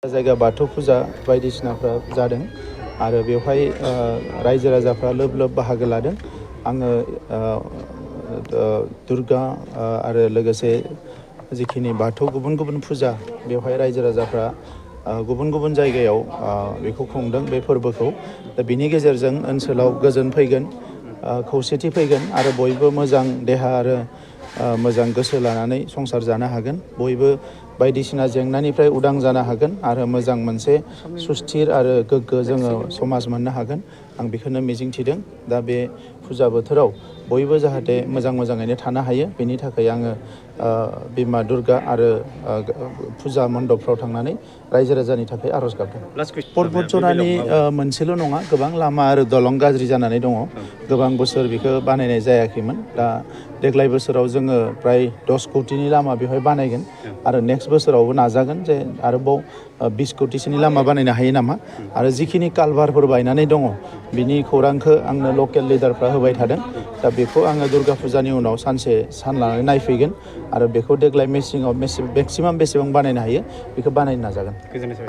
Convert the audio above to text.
जायगा बाथौ फुजा बायदिसिनाफ्रा जादों आरो बेवहाय रायजो राजाफ्रा लोब लोब बाहागो लादों। आङो दुर्गा आरो लोगोसे जिखिनि बाथौ गुबुन गुबुन फुजा बेवहाय रायजो राजाफ्रा गुबुन गुबुन जायगायाव बेखौ खुंदों बे फोरबोखौ। दा बिनि गेजेरजों ओनसोलाव गोजोन फैगोन, खौसेथि फैगोन आरो बयबो मोजां देहा आरो मोजां गोसो लानानै संसार जानो हागोन। बयबो बायदिसिना जेंनानिफ्राय उदां जानो हागोन आरो मोजां मोनसे सुस्थिर आरो गोग्गो जोङो समाज मोननो हागोन। आं बेखौनो मिजिंथिदों। दा बे फुजा बोथोराव बयबो जाहाथे मोजाङैनो थानो हायो, बेनि थाखाय आङो बिमा दुर्गा आरो फुजा मण्डपफ्राव थांनानै रायजो राजानि थाखाय आर'ज गाबदों। परबतजरानि मोनसेल' नङा, गोबां लामा आरो दलं गाज्रि जानानै दङ। गोबां बोसोर बेखौ बानायनाय जायाखैमोन। दा देग्लाय बोसोराव जोङो प्राय 10 कौटिनि लामा बेवहाय बानायगोन आरो नेक्स्ट बोसोरावबो नाजागोन जे आरोबाव 20 कौटिसोनि लामा बानायनो हायो नामा। आरो जिखिनि कालभारफोर बायनानै दङ बिनि खौरांखौ आंनो लकेल लिडारफ्रा होबाय थादों। दा बेखौ आङो दुर्गा फुजानि उनाव सान लानानै नायफैगोन आरो बेखौ देग्लाय मेसेङाव मेक्सिमाम बेसेबां बानायनो हायो बेखौ बानायनो नाजागोन।